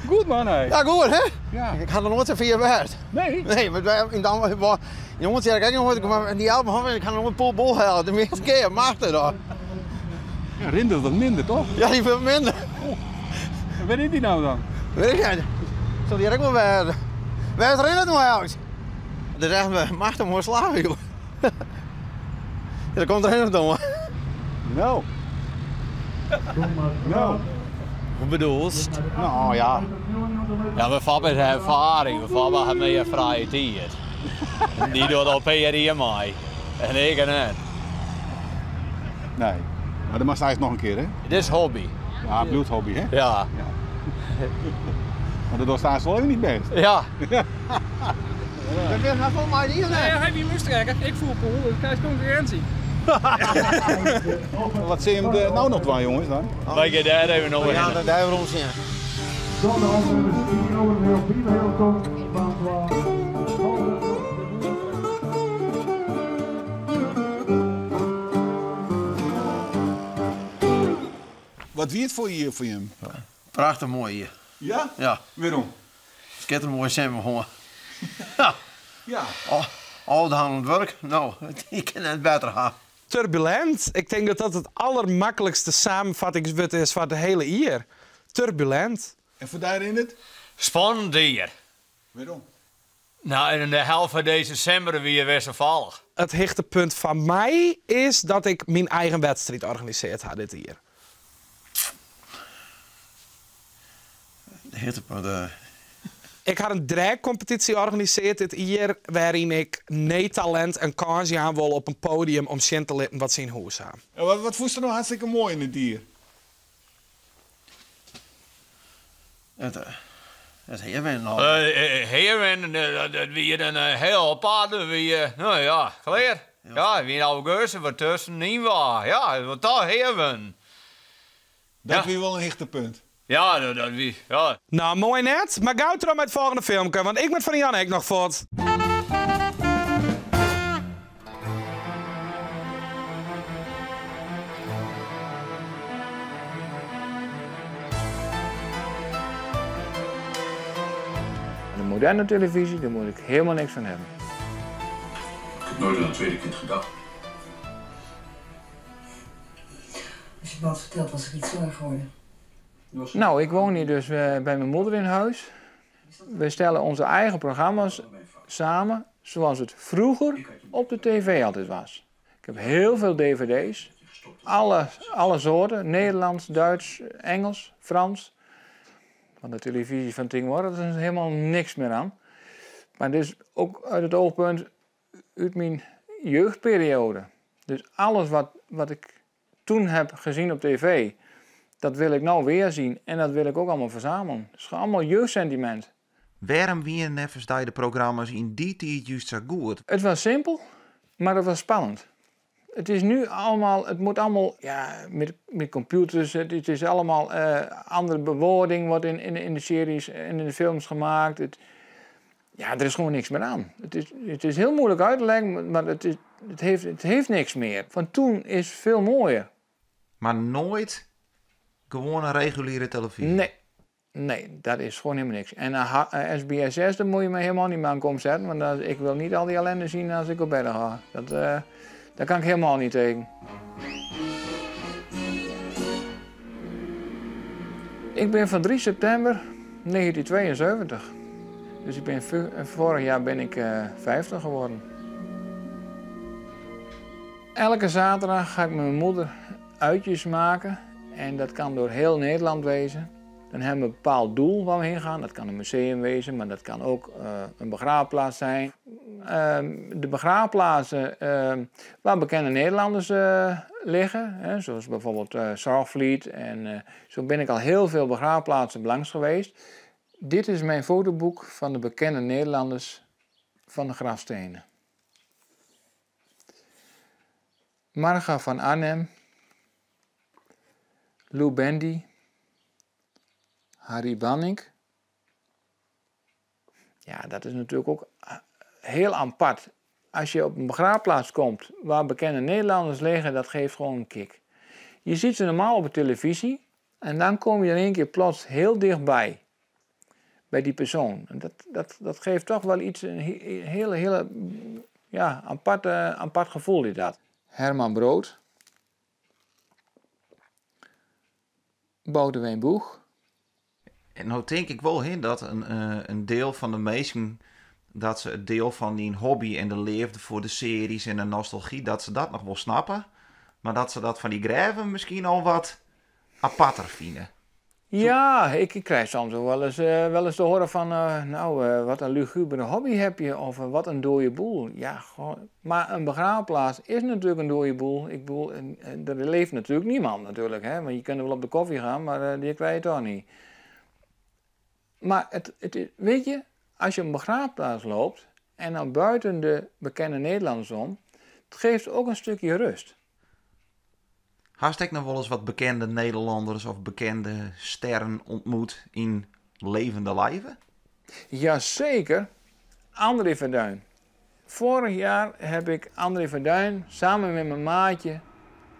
Goed man, hè? Ja, goed hè? Ja. Ik had er nooit zo via gewerkt. Nee? Nee, maar wij in Dam, jongens, ja, kijk nog, maar die Alpen, ik kan nog een pool bol halen. De meeste keer maakt het dan. Ja, Rindert wat minder, toch? Ja, die veel minder. En wêr is dy no dan? Weet ik net. Sil dy ek wol wêze. Wêr is Rindert no eigentlik? Dat is echt machtich moai slagge, joh. Ja, der komt Rindert oan. No. No. Hoe bedoelst? No ja. Ja, mijn vader heeft ervaring. Mijn vader hat mear frije tiid. Dy docht al pear jier mei. En ik net. Nee. Mar dat moatst eigentlik noch in kear, hè? Dit is hobby. Ja, it bliuwt hobby, hè? Ja. Mar dat dochst aanst wol even dyn bêst. Ja. Dat is noch wol mei dy, Nee, hy wie lústrekker. Ik foel poel, dus krijst konkurrinsje. Wat sille jim no noch dwaan, jonges, dan? Wy gean dêr even oer hinne. Ja, dêr werom sjen. Wat wie it foar jier foar jim? Prachtich moai jier. Ja? Ja. Wêrom? Skitterend moai simmer hân. Ja. Al de hannen oan it wurk. No, ik kin net better ha. Turbulent. Ik tink dat dat it allermaklikste samenfattingswurd is foar it hiele jier. Turbulent. En foar dy Rindert? Spannend jier. Wêrom? No, in de helft fan dizze simmer wie wisselfallich. It hichtepunt foar my is dat ik myn eigen wedstriid organisearre ha dit jier. Hichtepunt. Ik ha in dragkompetysje organisearre dit jier wêryn ik nee-talint in kâns jaan wol op in podium om sjen te litten wat se yn hûs ha. En wat fûnst der no hartstikke moai yn it jier? It heawinnen al. Heawinnen, dat wie in hiel apart, dat wie, no ja, klear. Ja, it wie yn augustus, wat tuskenyn wa. Ja, it was toch heawinnen. Dat wie wol in hichtepunt. Ja, dat wie, ja. No, moai net, mar gau troch mei it folgjende filmke, want ik moat fan Jan ek noch fuort. De moderne televisie, daar moet ik helemaal niks van hebben. Ik heb nooit aan een tweede kind gedacht. Als je het me had verteld, was ik niet zwanger geworden. Nou, ik woon hier dus bij mijn moeder in huis. We stellen onze eigen programma's samen zoals het vroeger op de tv altijd was. Ik heb heel veel dvd's, alle soorten, Nederlands, Duits, Engels, Frans. Van de televisie van tegenwoordig is helemaal niks meer aan. Maar dus ook uit het oogpunt uit mijn jeugdperiode. Dus alles wat ik toen heb gezien op tv, dat wil ik nou weer zien en dat wil ik ook allemaal verzamelen. Het is gewoon allemaal jeugdsentiment. Wêrom wiene neffens dy de programma's yn dy tiid just sa goed? Het was simpel, maar het was spannend. Het is nu allemaal, het moet allemaal, ja, met computers, het is allemaal andere bewoording wordt in de series en in de films gemaakt. Er is gewoon niks meer aan. Het is heel moeilijk uit te leggen, maar het heeft niks meer. Van toen is veel mooier. Maar nooit gewoon een reguliere televisie? Nee. Nee, dat is gewoon helemaal niks. En SBS6, daar moet je me helemaal niet meer aan komen zetten, want ik wil niet al die ellende zien als ik op bed ga. Dat daar kan ik helemaal niet tegen. Ik ben van 3 september 1972. Dus vorig jaar ben ik 50 geworden. Elke zaterdag ga ik met mijn moeder uitjes maken. En dat kan door heel Nederland wezen. Dan hebben we een bepaald doel waar we heen gaan. Dat kan een museum wezen, maar dat kan ook een begraafplaats zijn. De begraafplaatsen waar bekende Nederlanders liggen, hè, zoals bijvoorbeeld Zorgvliet. En zo ben ik al heel veel begraafplaatsen langs geweest. Dit is mijn fotoboek van de bekende Nederlanders van de grafstenen. Marga van Arnhem, Lou Bandy, Harry Bannink. Ja, dat is natuurlijk ook heel apart. Als je op een begraafplaats komt waar bekende Nederlanders liggen, dat geeft gewoon een kick. Je ziet ze normaal op de televisie en dan kom je in één keer plots heel dichtbij. Bij die persoon. En dat geeft toch wel iets, een hele, hele, ja, apart gevoel is dat. Herman Brood. Boudewijn Boeg. En no tink ik wol hin dat in, in diel fan de minsken dat se it diel fan dyn hobby en de leafde foar de series en de nostalgy, dat se dat noch wol snappe. Mar dat se dat fan dy grêven miskien al wat aparter fine. Ja, ik krij soms wol ris, wol ris te horen fan, nou, wat in lugubere hobby heb je, of wat in dode boel. Ja, goh, mar in begraafplaats is natuerlik in dode boel. Ik bedoel, der leeft natuerlik niemand natuerlik, hè? Want je kinne wol op de kofje gean, mar dy krije je toch net. Mar it, weet je, as je op in begraafplaats loopt en dan buiten de bekende Nederlanders om, it geeft ook in stikje rêst. Hast ek noch wolris wat bekende Nederlanners of bekende sterren ontmoet yn levende live? Jazeker, André Verduin. Vorig jaar heb ik André Verduin samen met mijn maatje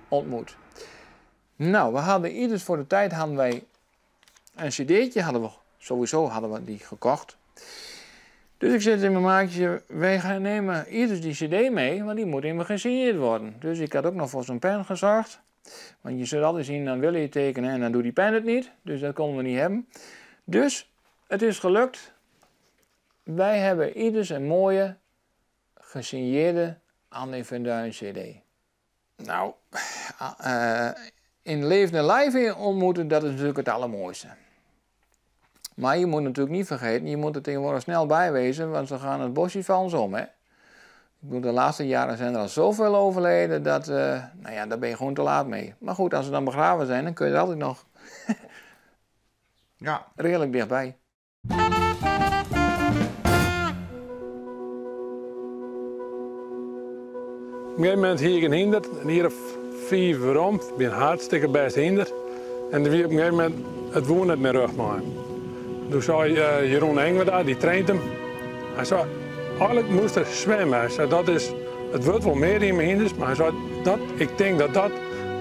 ontmoet. Nou, we hadden ieders voor de tijd hadden wij een cd'tje, hadden we, sowieso hadden we die gekocht. Dus ik zei tegen mijn maatje, wij gaan nemen ieders die cd mee, want die moet immer gesigneerd worden. Dus ik had ook nog voor zo'n pen gezorgd. Want je zult altijd zien, dan wil je tekenen en dan doet die pen het niet. Dus dat konden we niet hebben. Dus het is gelukt. Wij hebben ieders een mooie gesigneerde André van Duin cd. Nou, in levende lijve ontmoeten, dat is natuurlijk het allermooiste. Maar je moet natuurlijk niet vergeten, je moet er tegenwoordig snel bij wezen, want ze gaan het bosje van ons om. Hè? Ik bedoel, de laatste jaren zijn er al zoveel overleden, dat, nou ja, daar ben je gewoon te laat mee. Maar goed, als ze dan begraven zijn, dan kun je er altijd nog redelijk dichtbij. Op een gegeven moment hie ik in hynder, in jier of 5 werom, ik bin hartstikke bêst hynder. En der wie op in gegeven momint, it woe net mear rjocht mei him. Doe sei Jeroen Engwerda, dy traint him, hy sei, eigenlik moast er swimme. Hy sei, dat is, it wurdt wol mear yn myn hynders, mar hy sei, dat, ik tink dat dat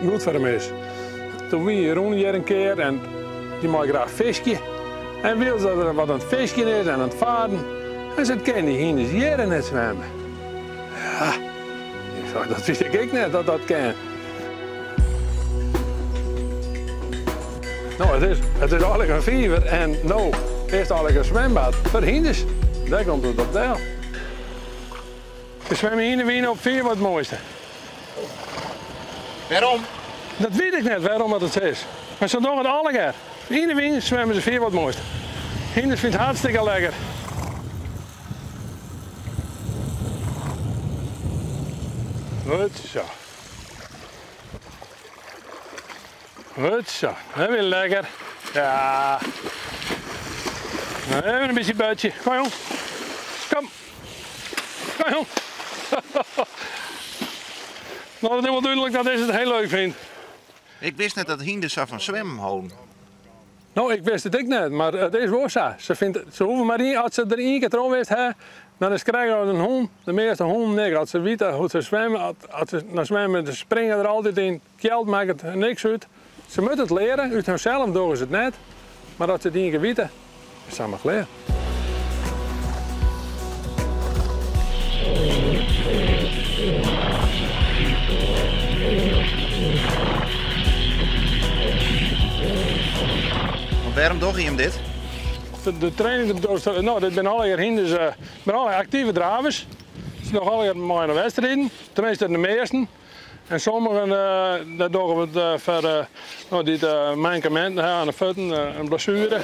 goed foar him is. Doe wie Jeroen hjir in kear en dy mei graach fiskje. En wylst dat er wat oan it fiskjen is en oan it faren, hy sei, kin dy hynders hjir net swimme? Ja, ik sei, dat wit ik ek net dat dat kin. No, it is eigenlik in fiver en no is it eigenlik in swimbad foar hynders. Dêr komt it op del. De swimme yn de wyn op fier wat it moaiste. Wêrom? Dat wit ik net wêrom dat it sa is. Mar se dogge it allegear. Yn de wyn swimme se fier wat moaiste. Hynders fynt it hartstikke lekker. Goed zo. Goed zo. Dat weer lekker. Ja. Nou, even in bytsje buitsje. Kom jong. Kom. Kom jong. Nou, dat is wol dúdlik dat dizze it hiel leuk fynt. Ik wist net dat hynders sa fan swimmen holden. No, ik wist it ek net, mar it is wol sa. Se fynt, se hoege mar ien, as se der ien kear troch west ha, dan is it krekt as in hûn. De measte hûnen ek, as se witte hoe't se swimme, as se dan swimme, se springe der altyd yn. Kjeld makket niks út. Se moatte it leare, út harsels dogge se it net, mar as se it ien kear witte, is it samar klear. Want wêrom dogge jim dit? De training, no, dit binne allegear hynders, binne allegear aktive dravers. Se dogge allegear mei oan de wedstriden, teminsten de measten. En sommigen, dêr dogge we it foar no, dy't mankeminten ha oan de fuotten, in blessuere.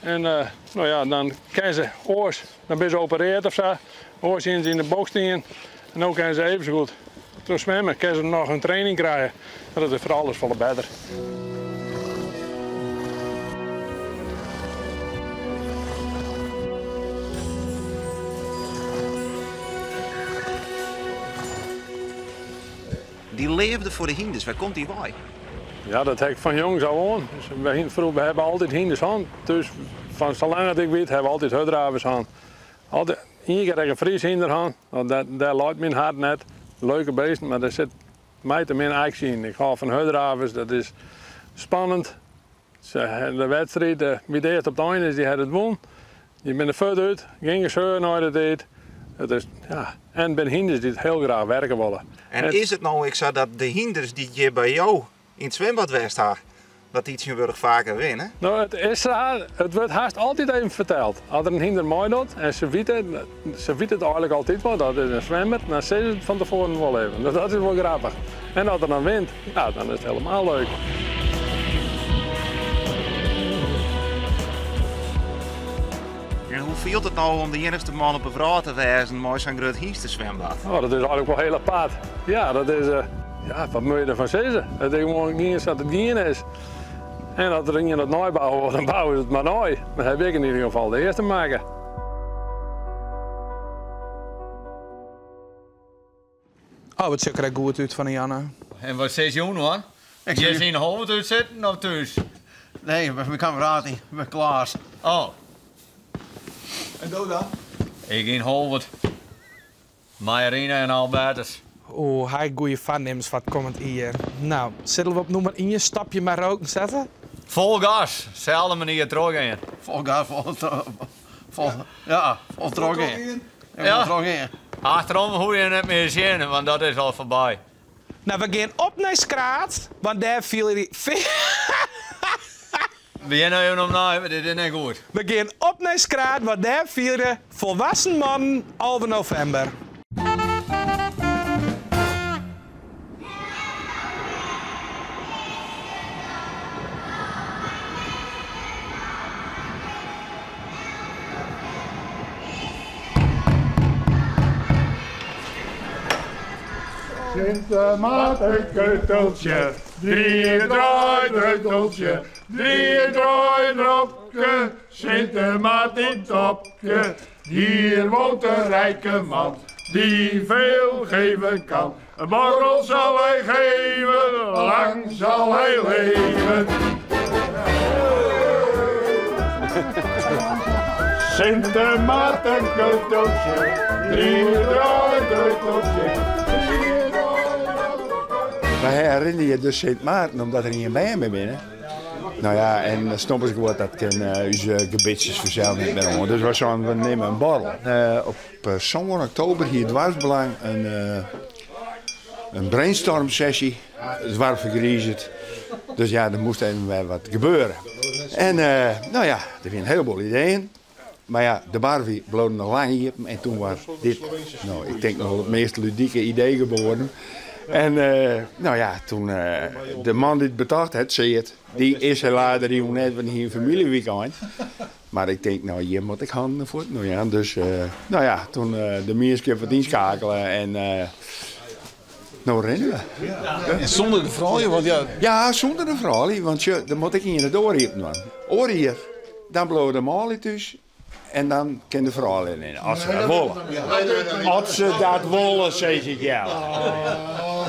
En no ja, dan kinne se oars, dan binne se opereard of sa. Oars hiene se yn de boks stien. En no kinne se even sa goed troch swimmen, kinne se noch in training krije. En dat is foar alles folle better. Dy leafde foar de hynders, wêr komt dy wei? Ja, dat ha ik fan jongs ôf oan. Dus wy hiene froeger, we hawwe altyd hynders hân. Thús, fan salang as ik wit, hawwe we altyd hurddravers hân. Altyd, ien kear ha ik in Fries hynder hân, want dêr leit myn hert net. Leuke beesten, mar dêr sit my te min aksje yn. Ik hâld fan hurddravers, dat is spannend. De wedstriid, wie it earst op it ein is, dy hat it wûn. Je binne der fuort út, gjin geseur nei de tiid. It is, ja, en it binne hynders dy't hiel graach werke wolle. En is it no ek sa dat de hynders dy't hjir by jo yn it swimbad west ha, Dat dy tsjintwurdich faker winne? No, it is sa, it wurdt hast altyd even ferteld. As der in hynder meidocht en se witte, se witte it eigenlik altyd wol, dat is in swimmer, dan sizze se it fan tefoaren wol even. Dus dat is wol grappich. En as er dan wint, ja, dan is it helemaal leuk. En hoe fielt it no om de iennichste man op 'e wrâld te wêzen mei sa'n grut hynsteswimbad? Oh, dat is eigenlik wol hiel apart. Ja, dat is, ja, wat moatte je derfan sizze? It is gewoan gien sa't it gien is. En as der ien dat neibouwe wol, dan bouwe se it mar nei. Dan ha ik yn ieder gefal de earste makke. Oh, it sjocht der ek goed út fan Janne. En wat sizze jo no? Ik Hjir yn Holwert útsitten of thús? Nee, by myn kammeraat yn, by Klaas. Oh. En do dan? Ik yn Holwert. Mei Rina en Albertus. Oeh, ha ik goede foarnimmens foar it kommend jier. No, sille we op nûmer ien stopje mei roken sette? Fol gas, selde manier trochgean. Fol gas, fol, fol, ja, fol trochgean. Ja, trochgean. Achterom hoege je net mear sjen, want dat is al foarby. No, we gean op nei Skraard, want dêr fiele dy. Begjin even opnij, want dit is net goed. We gean op nei Skraard, want dêr fiere volwassen mannen 11 novimber. Sinte Maarten keuteltsje, drie draai dreuteltje, drie draai dropke, Sinte Maarten topke. Hier woont een rijke man die veel geven kan. Een borrel zal hij geven, lang zal hij leven. Sinte Maarten keuteltje, drie draai dreuteltje. Wy herinnerje je dus Sint Maarten omdat der ien bern by binne. No ja, en dan snoppen se gewoan dat kin ús gebitsjes fansels net mear oan. Dus wy seinen we nimme in borrel. Op sân oktober hie Doarpsbelang in, in brainstorm sessie. It doarp fergrizet. Dus ja, der moast even wer wat gebeure. En no ja, der wiene in heleboel ideeën. Mar ja, de bar wie bleau noch lang iepen en toen waard dit, no, ik tink noch wol it meast ludike idee geboren. En no ja, toen de man dy't it betocht hat, Seat, dy is helaas der jûn net, want hy hie in famyljeweekein. Mar ik tink, no, hjir moat ik hannen en fuotten oan jaan. Dus no ja, toen de mienskip wat ynskakele en no rinne we. En sûnder de froulju? Want ja... Ja, sûnder de froulju, want sjoch, der moat ek ien de doar iepen dwaan. Oar jier, dan bliuwe de manlju thús en dan kin de froulju rinne, as se dat wolle. As se dat wolle, sis ik ja.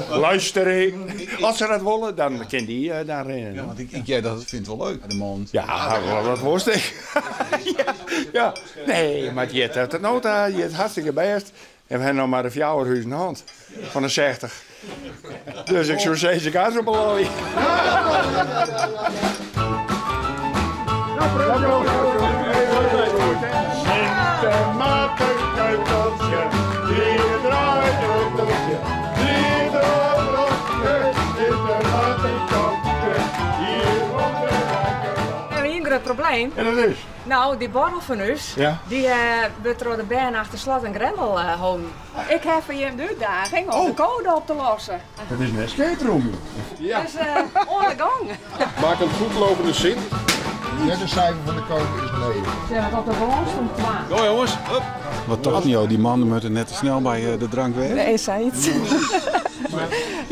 Luister, as se dat wolle, dan kin dy dan rinne. Ja, want ik hear dat fynt it wol leuk, de man. Ja, dat wolst ek. Ja, ja. Nee, mar it giet oant no ta, it giet hartstikke bêst. En we ha noch mar de fjouwer huzen hân fan de 60. Dus ik soe sizze, gas op 'e loai. We hawwe ien grut probleem. En dat is? No, dy borrel fan ús, Ja. dy wurdt troch de bern achter slot en grendel holden. Ik ha foar jim de útdaging om de code op te lossen. Dat is in escape room. Ja. Dus oan de gong. Maak een goedlopende zin. Het derde cijfer van de code is 9. Zeg, want op de wal stond 2. Go jongens, hup. Wat tocht jou, die mannen moeten net te snel by de drank wêze? Nee, sayts.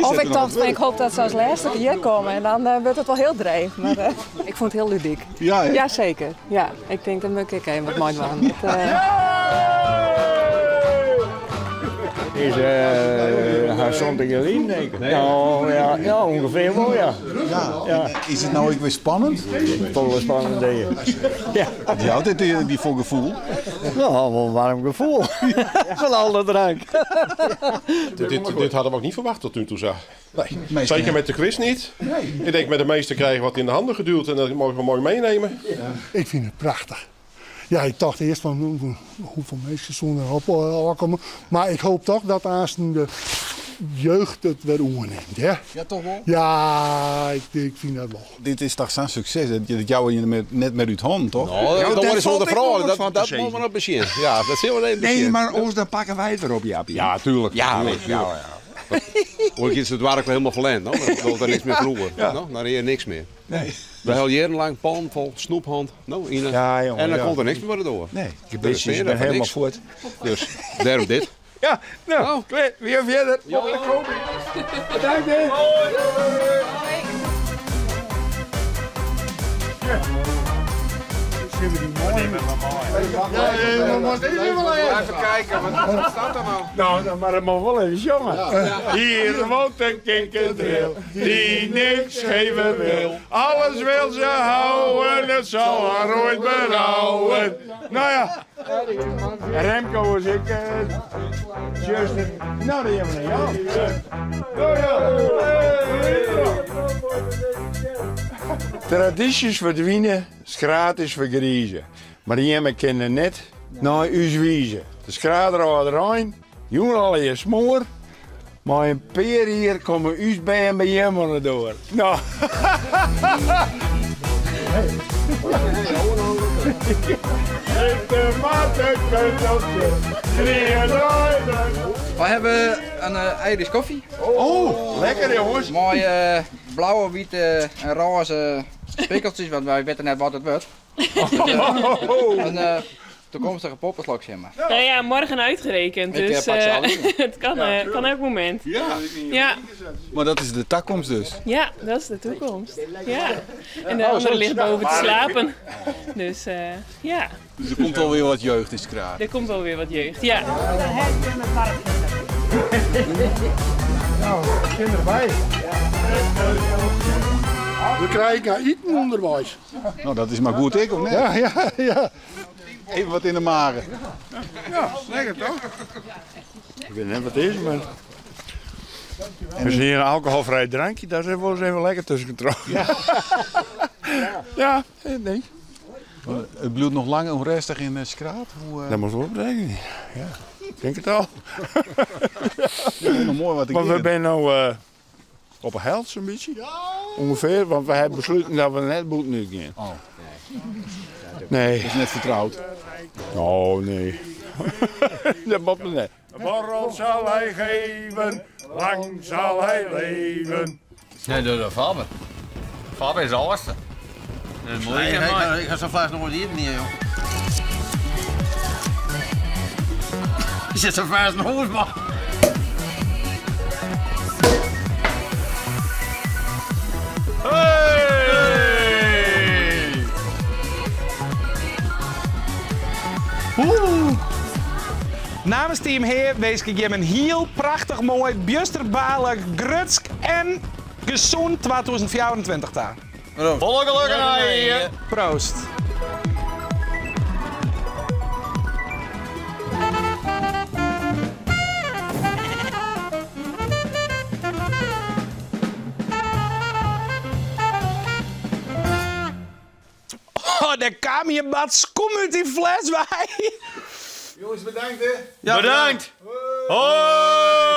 Of ik tocht, ik hoop dat se as lêste hjir komme en dan wurdt it wol hiel dreech. Mar ik fûn it hiel ludyk. Ja, hè? Ja, seker. Ja, ik tink dan moat ik even wat meidwaan. Dat, Is har 70 jier lyn, denk ik. No, ja, ja, ûngefear wol, ja. Ja. Is it no ek wer spannend? Folle spannend, denk ik. Ja. Wat jout dit dy foar gefoel? No, wol in waarm gefoel. Fan al de drank. Dit, dit hadden we ook niet verwacht tot nu toe zo. Nee. Zeker met de quiz niet. Ik denk met de meesten krijgen wat in de handen geduwd en dat mogen we mooi meenemen. Ik vind het prachtig. Ja, ik dacht eerst van hoeveel mensen zullen erop komen. Maar ik hoop toch dat aanstaande jeugd it wer oernimt, hè? Ja, toch wol? Ja, ik fyn dat wol. Dit is toch sa'n sukses, dat jouwe je net mear út hannen, toch? No, dat is wol de frou, dat dat moat men op besjen. Ja, dat sille we even Nee, besjen. mar oars dan pakke wy it wer op, Jaapie. Ja, tuurlijk. Ja, tuurlijk, ja, tuurlijk. Oars is it doarp hielendal ferlern, no? Dan wol der niks mear fan oer. Ja. No, dan is der niks mear. Nee. We ha jierrenlang pannen fol snoep hân, no, yn 'e- Ja, jongen, en dan ja. komt der niks mear door. Nee, Dat is gebitsjes meer ben dan helemaal niks. voort. Dus daarom dit. Ja, nou, klaar, weer verder. Bedankt, hè. Even kijken, wat staat er nou? Nou, dan maar het mag wel even jongen. Hier woont een kinkendril die niks geven wil. Alles wil ze houden, het zal haar ooit berouwen. Nou ja, Remco is ik, Justin. Nou, die hebben we naar jou. Nou ja. Tradities verdwijnen, gratis vergriezen. Maar die hebben kennen net naar uw wijze. De schrader ouder jongen al je smoor. Maar een peer hier komen us bij en bij hem door. Nou. We hebben een Irish koffie. Oh, lekker jongens. Mooie blauwe, witte en roze spikkeltjes, want wij weten net wat het wordt. Dus, een toekomstige poppenslok, zeg maar. Nou ja, morgen uitgerekend, Ik, dus pak ze al in. het kan elk moment. Ja. Ja. Maar dat is de toekomst dus. Ja, dat is de toekomst. Ja. En de Oh, andere zo. ligt boven te slapen. Dus ja, Dus er komt alweer wat jeugd in Skraar. er komt alweer wat jeugd. Ja. Nou, kinderen erbij. We krijgen eten onderwijs. Nou, dat is maar goed ik, of niet? Ja, ja, ja. Even wat in de magen. Ja, lekker toch? Ik weet net wat het is, maar... En is hier een alcoholvrij drankje, daar zijn we wel eens even lekker tussen getrokken. Ja, ja, nee. Het bloedt nog lang onrustig in Skraat. Hoe, Dat moet wel betekenen. Ja, ik denk het al. Ja, nog mooi wat ik Want we hier- zijn nou op een held zo'n beetje. Ongeveer, want we hebben besloten dat we net moeten nu gaan. Oh. Nee. Is net vertrouwd. Oh, nee. dat moet me net. Borrel zal hij geven, lang zal hij leven. Nee, door de Faber. Faber is de oudste. Dat is moeilijk, Nee, hè, man. ik ga zo'n fles nog nooit eten hier, joh. Je zit zo ver als een hoes, man. Hey! Oeh. Namens Team Heer wees ik je een heel prachtig mooi, bjusterbaarlijk, grutsk en gezond 2024 ta. Volle geluk aan je. Proost. Oh, daar kwam je bad skom uit die fles bij. Jongens, bedankt hè. Bedankt. Hoi.